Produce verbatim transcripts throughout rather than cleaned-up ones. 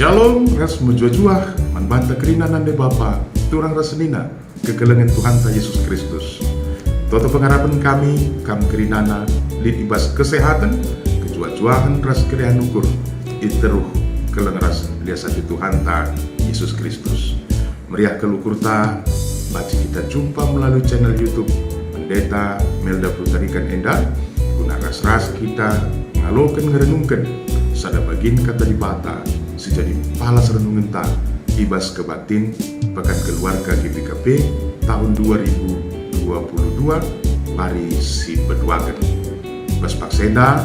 Shalom ras mejuah-juah man banta kerina nande bapa, turang ras senina kekelengen Tuhanta Yesus Kristus. Toto pengarapen kami, kam kerinana lit i bas kesehaten, kejuah-juahen ras keriahen ukur, i teruh keleng ras lias ate Tuhanta Yesus Kristus. Meriah kal ukurta, banci kita jumpa melalui channel YouTube Pendeta Melda Putarikan enda, guna ras-ras kita ngaloken ngerenungken sada bagin Kata Dibata si jadi palas renungenta i bas kebaktin Pekan Keluarga G B K P tahun dua ribu dua puluh dua, wari si peduaken. Bas paksa enda,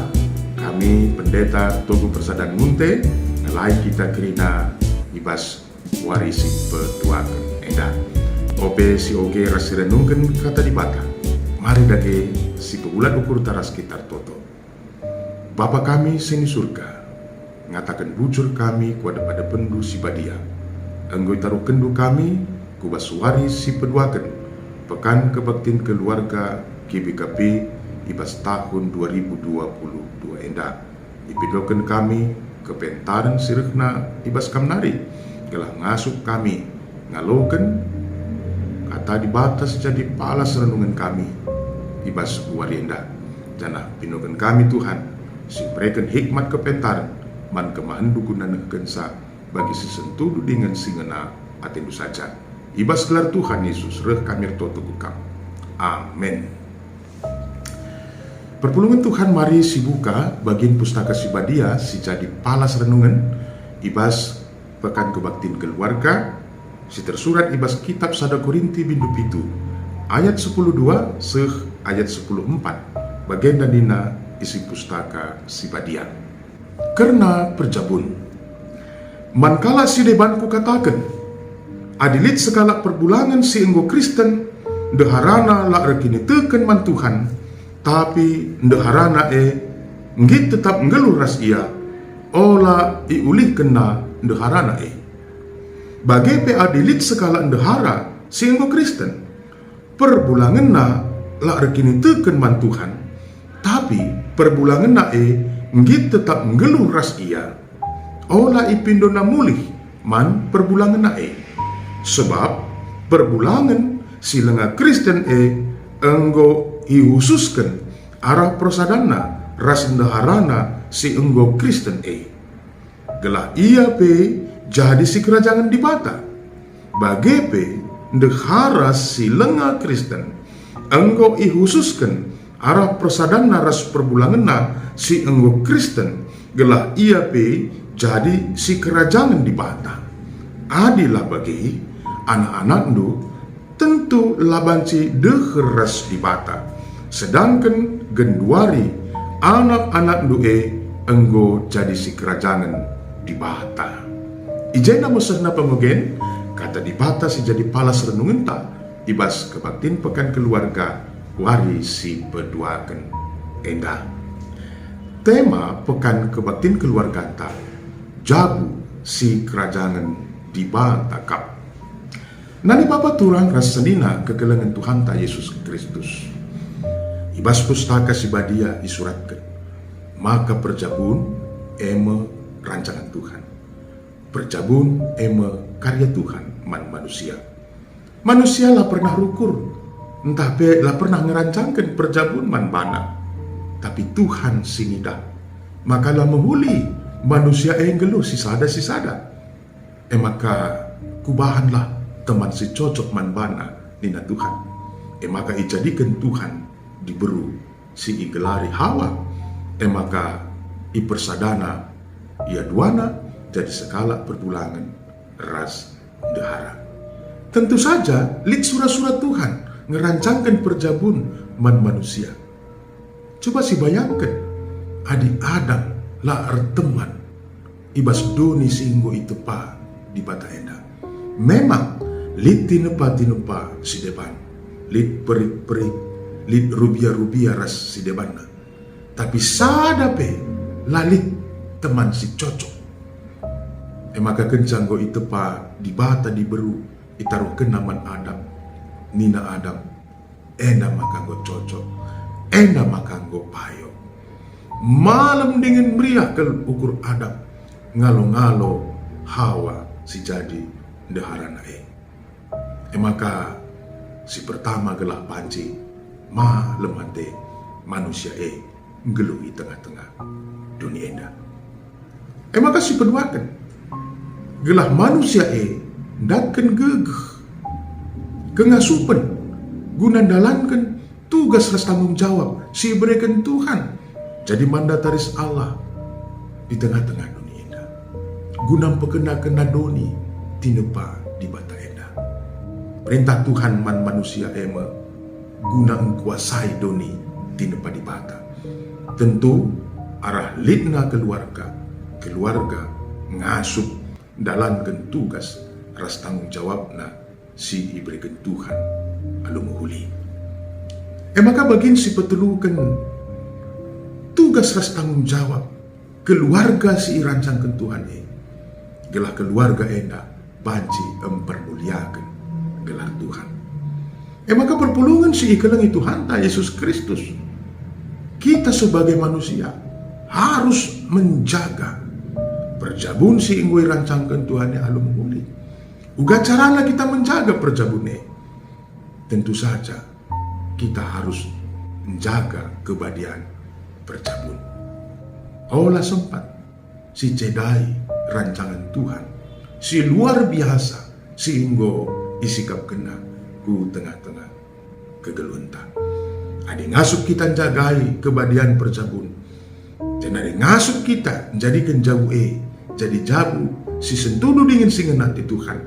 kami Pendeta Togu Persadan Munte ngelai kita kerina i bas wari si peduaken enda. Ope si oge ras si renungken Kata Dibata, mari dage si pegulat ukurta ras kita ertoto. Bapa kami si ni Surga, ngataken bujur kami ku adep-adepenndu si badia. Enggo itaruhkenndu kami ku bas wari si peduaken Pekan Kebaktin Keluarga G B K P i bas tahun dua ribu dua puluh dua enda. Ipindoken kami kepentaren si rehna i bas Kam nari, gelah ngasup kami ngaloken Kata Dibata si jadi palas renungen kami i bas wari enda. Janah pindoken kami, Tuhan, si mereken hikmat kepentaren man kemahenNdu guna nehkenca bagi si sentudu dingen si ngena ateNdu saja. I bas gelar Tuhan Yesus reh kami ertoto ku Kam. Amin. Perpulungen Tuhan, mari sibuka bagin Pustaka Si Badia si jadi palas renungen i bas Pekan Kebaktin Keluarga, si tersurat i bas kitab sada Korinti bindu pitu, ayat sepuluh dua seh ayat sepuluh empat. Bagenda nina isi Pustaka Si Badia. Kerna perjabun. Man kalak si deban kukataken, adi lit sekalak perbulangen si enggo Kristen, ndeharana la erkiniteken man Tuhan, tapi ndeharana e nggit tetap nggeluh ras ia, ola iulihkenna ndeharana e. Bage pe adi lit sekalak ndehara si enggo Kristen, perbulangenna la erkiniteken man Tuhan, tapi perbulangenna e nggit tetap nggeluh ras ia, ola ipindona mulih man perbulangenna e. Sebab perbulangen si langa Kristen e enggo ihususken arah persadanna ras ndeharana si enggo Kristen e, gelah ia pe jadi sikerajangen Dibata. Bage pe ndehara si langa Kristen enggo ihususken arah persadanna ras perbulangenna si enggo Kristen, gelah ia pe jadi sikerajangen Dibata. Adi la bage, anak-anakndu tentu la banci deher ras Dibata, sedangken genduari anak-anakndu e enggo jadi sikerajangen Dibata. I jenda mesehna pemogen Kata Dibata si jadi palas renungenta i bas kebaktin Pekan Keluarga wari si peduaken enda. Tema Pekan Kebaktin Keluarganta, Jabu Sikerajangen Dibata Kap. Nani bapa turang ras senina kekelengen Tuhanta Yesus Kristus. I bas Pustaka Si Badia isuratken maka perjabun e me rancangan Tuhan. Perjabun e me karya Tuhan man manusia. Manusia la pernah rukur, ntah pe la pernah ngerancangken perjabun man bana. Tapi Tuhan si ngidah, maka la mehuli manusia e nggeluh sisada-sisada. E maka, "Kubahanlah teman si cocok man bana," nina Tuhan. E maka ijadiken Tuhan diberu si igelari Hawa. E maka ipersadana ia duana jadi sekalak perbulangen ras ndehara. Tentu saja lit sura-sura Tuhan ngerancangken perjabun man manusia. Coba sibayangken, adi Adam la erteman i bas doni si enggo itepa Dibata enda. Memang lit tinepa-tinepa si deban, lit perik-perik, lit rubia-rubia ras si debanna. Tapi sada pe la lit teman si cocok. E maka kenca enggo itepa Dibata diberu, itaruhkenna man Adam. Nina Adam, "Enda maka enggo cocok, enda maka enggo payo." Malem dingen meriah kal ukur Adam, ngalo-ngalo Hawa si jadi ndeharana e. E maka, si pertama gelah banci malem ate manusia e nggeluh i tengah-tengah doni enda. E maka si peduaken, gelah manusia e ndatken gegeh, kengasupen, guna ndalanken tugas ras tanggung jawab si ibereken Tuhan jadi mandataris Allah i tengah-tengah doni enda, guna mpekena-kena doni tinepa Dibata enda. Perentah Tuhan man manusia e me guna engkuasai doni tinepa Dibata. Tentu arah litna keluarga, keluarga ngasup ndalanken tugas ras tanggung jawabna si ibereken Tuhan alu mehuli. E maka bagin si peteluken tugas ras tanggung jawab keluarga si irancangken Tuhan e, gelah keluarga enda banci mpermuliaken gelar Tuhan. E maka perpulungen si ikelengi Tuhanta Yesus Kristus, kita sebagai manusia harus menjaga perjabun si enggo irancangken Tuhan e alu mehuli. Uga carana kita menjaga perjabun e? Tentu saja, kita harus menjaga kebadian perjabun. Ola sempat si cedai rancangen Tuhan si luar biasa si enggo isikapkenNa ku tengah-tengah kegeluhenta. Adi ngasup kita njagai kebadian perjabun, jenari ngasup kita njadiken jabu e jadi jabu si sentudu dingen si ngena ate Tuhan,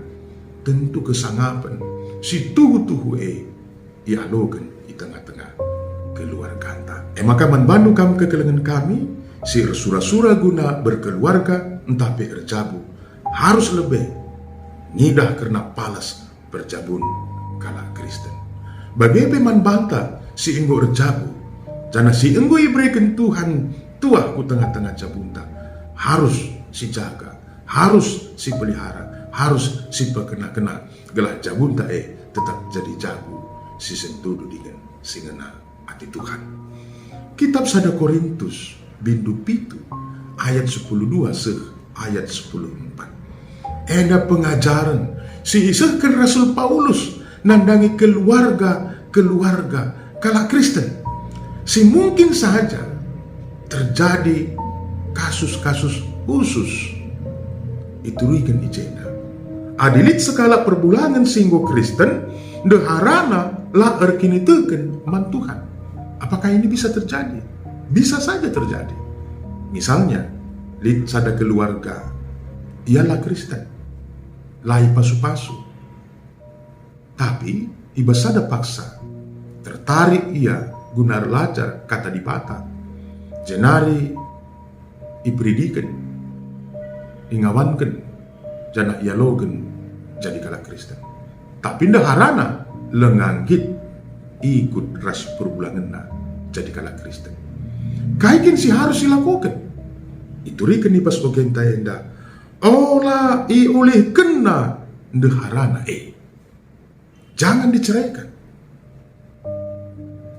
tentu kesangapen si tuhu-tuhu e ialoken i tengah-tengah keluarganta. E maka man bandu kam kekelengen kami si ersura-sura guna berkeluarga ntah pe erjabu, harus lebe ngidah kerna palas perjabun kalak Kristen. Bage pe man banta si enggo erjabu, janah si enggo ibereken Tuhan tuah ku tengah-tengah jabunta, harus sijaga, harus sipelihara, harus sipekena-kena, gelah jabunta e tetap jadi jabu si sentudu dingen si ngena ate Tuhan. Kitab sada Korintus, bindu pitu, ayat sepuluh dua seh ayat sepuluh empat. Enda pengajaren si isehken Rasul Paulus nandangi keluarga-keluarga kalak Kristen, si mungkin saja terjadi kasus-kasus khusus ituriken i jenda. Adi lit sekalak perbulangen si enggo Kristen, ndeharana la erkiniteken man Tuhan. Apakah ini bisa terjadi? Bisa saja terjadi. Misalnya, lit sada keluarga, ia la Kristen, la ipasu-pasu. Tapi i bas sada paksa, tertarik ia guna erlajar Kata Dibata, jenari iperidiken, ingawanken, janah ialoken jadi kalak Kristen. Tapi ndeharana lenga nggit ikut ras perbulangenna jadi kalak Kristen. Kai kin si harus ilakoken? Ituriken i bas ogenta enda, ola iulihkenna ndeharana e. Jangan diceraikan.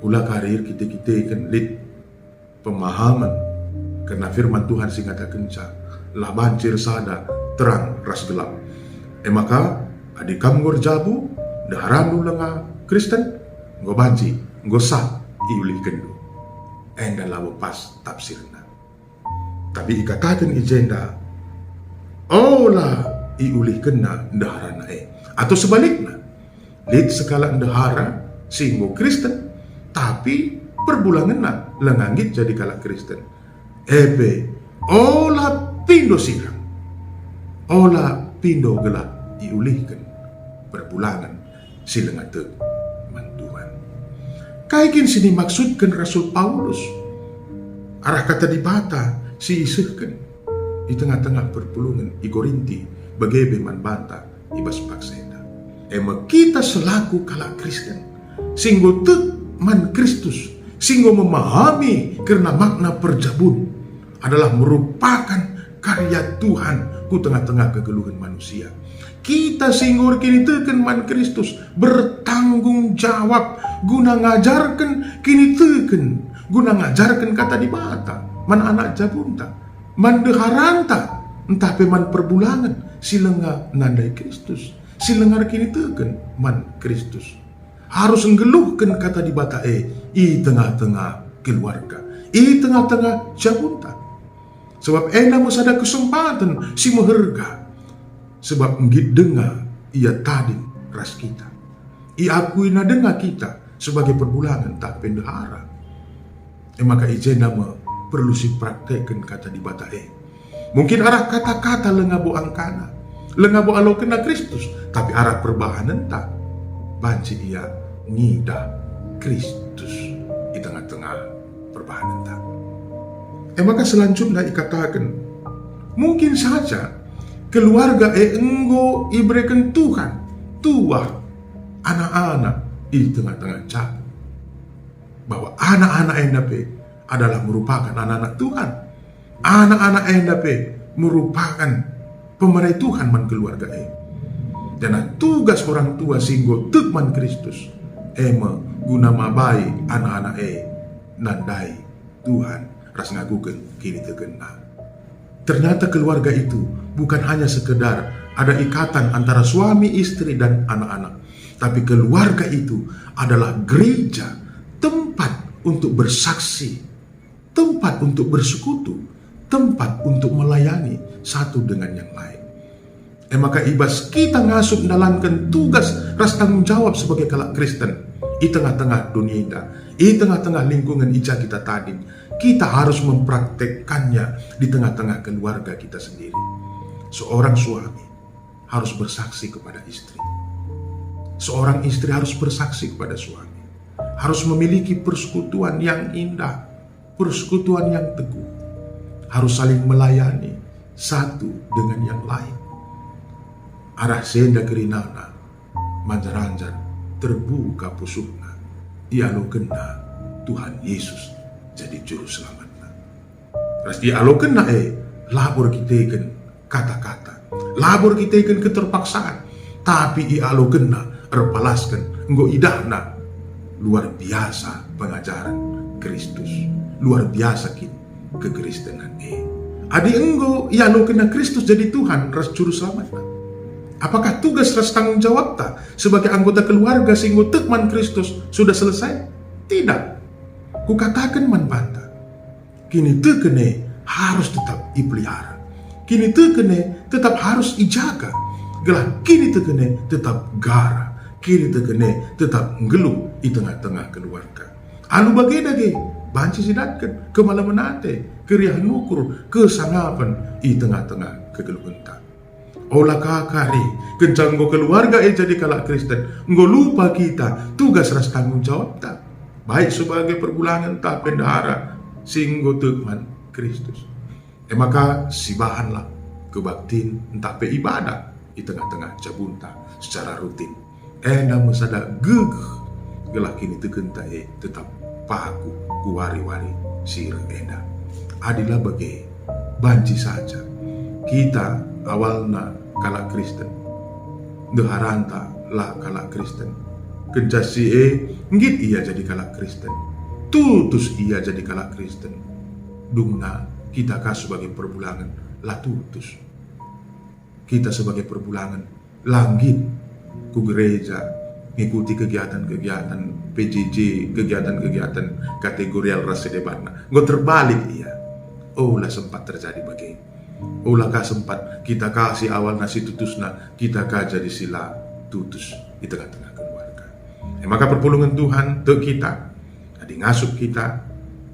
Ula kari erkite-kiteken lit pemahamen kerna firman Tuhan si ngatakenca, "La banci ersada terang ras gelap." E maka, adi kam enggo erjabu, ndeharandu lenga Kristen, enggo banci, enggo sah iulihkenndu. Enda labo pas tafsirna. Tapi ikataken i jenda, ola iulihkenna ndeharana e. Atau sebalikna, lit sekalak ndehara si enggo Kristen, tapi perbulangenna lenga nggit jadi kalak Kristen. E pe, ola pindo sirang. Ola pindo gelah iulihken perbulangen si lenga tek man Tuhan. Kai kin si nimaksudken Rasul Paulus arah Kata Dibata si isehken i tengah-tengah perpulungen i Korinti, bage pe man banta i bas paksa enda? E me, kita selaku kalak Kristen, si enggo tek man Kristus, si enggo memahami kerna makna perjabun, adalah merupakan karya Tuhan ku tengah-tengah kegeluhen manusia. Kita si enggo erkiniteken man Kristus bertanggung jawab guna ngajarken kiniteken, guna ngajarken Kata Dibata man anak jabunta, man ndeharanta, ntah pe man perbulangen, si langa nandai Kristus, si langa erkiniteken man Kristus. Arus nggeluhken Kata Dibata e i tengah-tengah keluarga, i tengah-tengah jabunta. Sebab enda me sada kesempaten si meherga, sebab nggit denga ia tading ras kita. Iakuina denga kita sebagai perbulangen ntah pe ndehara. E maka i jenda me perlu sipraktekken Kata Dibata e. Mungkin arah kata-kata langa bo angkana, langa bo alokenna Kristus, tapi arah perbahanenta banci ia ngidah Kristus i tengah-tengah perbahanenta. E maka selanjutna ikataken, mungkin saja keluarga e enggo ibereken Tuhan tuah anak-anak i tengah-tengah jabu, bahwa anak-anak enda pe adalah merupakan anak-anak Tuhan. Anak-anak enda pe merupakan pemere Tuhan man keluarga e. Janah tugas orang tua si enggo tek man Kristus e me guna mabai anak-anak e nandai Tuhan ras ngakuken kinitekenNa. Ternyata keluarga itu bukan hanya sekedar ada ikatan antara suami, istri, dan anak-anak, tapi keluarga itu adalah gereja, tempat untuk bersaksi, tempat untuk bersekutu, tempat untuk melayani satu dengan yang lain. E maka i bas kita ngasup ndalanken tugas ras tanggung jawab sebagai kalak Kristen i tengah-tengah dunia enda, i tengah-tengah lingkungen i ja kita tading, kita harus mempraktekkannya di tengah-tengah keluarga kita sendiri. Seorang suami harus bersaksi kepada istri. Seorang istri harus bersaksi kepada suami. Harus memiliki persekutuan yang indah, persekutuan yang teguh. Harus saling melayani satu dengan yang lain. Arah si enda kerinana, manjar-anjar terbuka pusuhna, ialokenna Tuhan Yesus jadi Juru Selamatna. Ras ialokenna e, labo erkiteken kata-kata, labo erkiteken keterpaksaan, tapi ialokenna erpalasken, enggo idahna luar biasa pengajaren Kristus, luar biasa kin kekristenan e. Adi enggo ialokenna Kristus jadi Tuhan ras Juru Selamatna, apakah tugas ras tanggung jawabta sebagai anggota keluarga si enggo tek man Kristus sudah selesai? Tidak. Kukataken man banta, kiniteken e harus tetap ipelihara. Kiniteken e tetap harus ijaga, gelah kiniteken e tetap gara, kiniteken e tetap nggeluh i tengah-tengah keluarga. Alu bage dage, banci sidatken kemalemen ate, keriahen ukur, kesangapen i tengah-tengah kegeluhenta. Ola ka kari, kenca enggo keluarga e jadi kalak Kristen, enggo lupa kita tugas ras tanggung jawabta, baik sebagai perbulangen ntah pe ndehara si enggo tek man Kristus. E maka sibahanlah kebaktin ntah pe ibadah i tengah-tengah jabunta secara rutin. Enda me sada gegeh gelah kinitekenta e tetap pagu ku wari-wari si reh enda. Adi la bage, banci saja kita awalna kalak Kristen, ndeharanta la kalak Kristen. Kenca si e, nggit ia jadi kalak Kristen. Tutus ia jadi kalak Kristen. Dungna kita ka sebagai perbulangen la tutus. Kita sebagai perbulangen la nggit ku gereja, ngikuti kegiatan-kegiatan P J J, kegiatan-kegiatan kategorial ras si debanna. Enggo terbalik ia. Ola sempat terjadi bage. Ola ka sempat kita ka si awalna si tutusna, kita ka jadi si la tutus i tengah-tengah keluarga. E maka perpulungen Tuhan tek kita, adi ngasup kita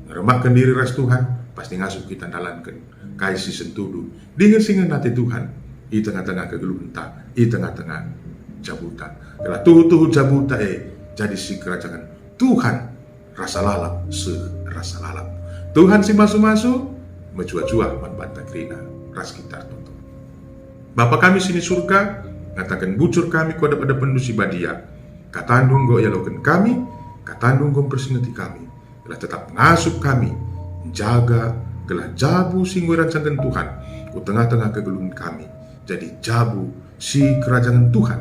ngerembakken diri ras Tuhan, pasti ngasup kita ndalanken kai si sentudu dingen si ngena ate Tuhan i tengah-tengah kegeluhenta, i tengah-tengah jabuta. Gelah tuhu-tuhu jabuta e jadi sikerajangen Tuhan rasa lalap seh rasa lalap. Tuhan si masu-masu, mejuah-juah man banta kerina ras kita ertoto. Bapa kami si ni Surga, ngataken bujur kami ku adep-adepenndu si badia. KataNdu enggo ialoken kami, KataNdu enggo mpersingeti kami. Gelah tetap ngasup kami, njaga gelah jabu si enggo irancangken Tuhan ku tengah-tengah kegeluhen kami jadi jabu si kerajangen Tuhan.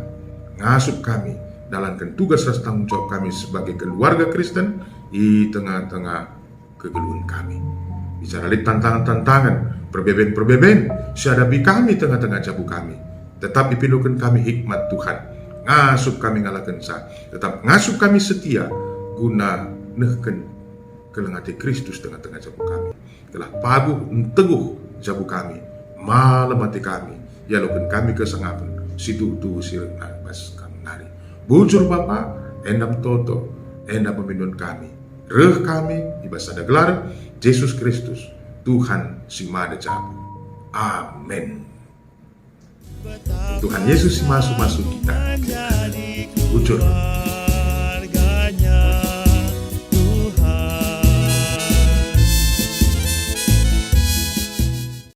Ngasup kami, dalanken tugas ras tanggung jawab kami sebagai keluarga Kristen i tengah-tengah kegeluhen kami. Bicara lit tantangan-tantangan, perbeben-perbeben si adapi kami tengah-tengah jabu kami, Tetap ipindoken kami hikmat Tuhan. Ngasup kami ngalakenca. Tetap ngasup kami setia guna nehken keleng ate Kristus tengah-tengah jabu kami. Gelah paguh nteguh jabu kami, malem ate kami, ialoken kami kesengapen si tuhu-tuhu si reh bas kami nari. Bujur Bapa, enda me toto, enda me pemindon kami. Reh kami i bas sada gelar, Jesus Kristus, Tuhan si mada jabu. Amin. Tuhan Yesus si masu-masu kita. Bujur.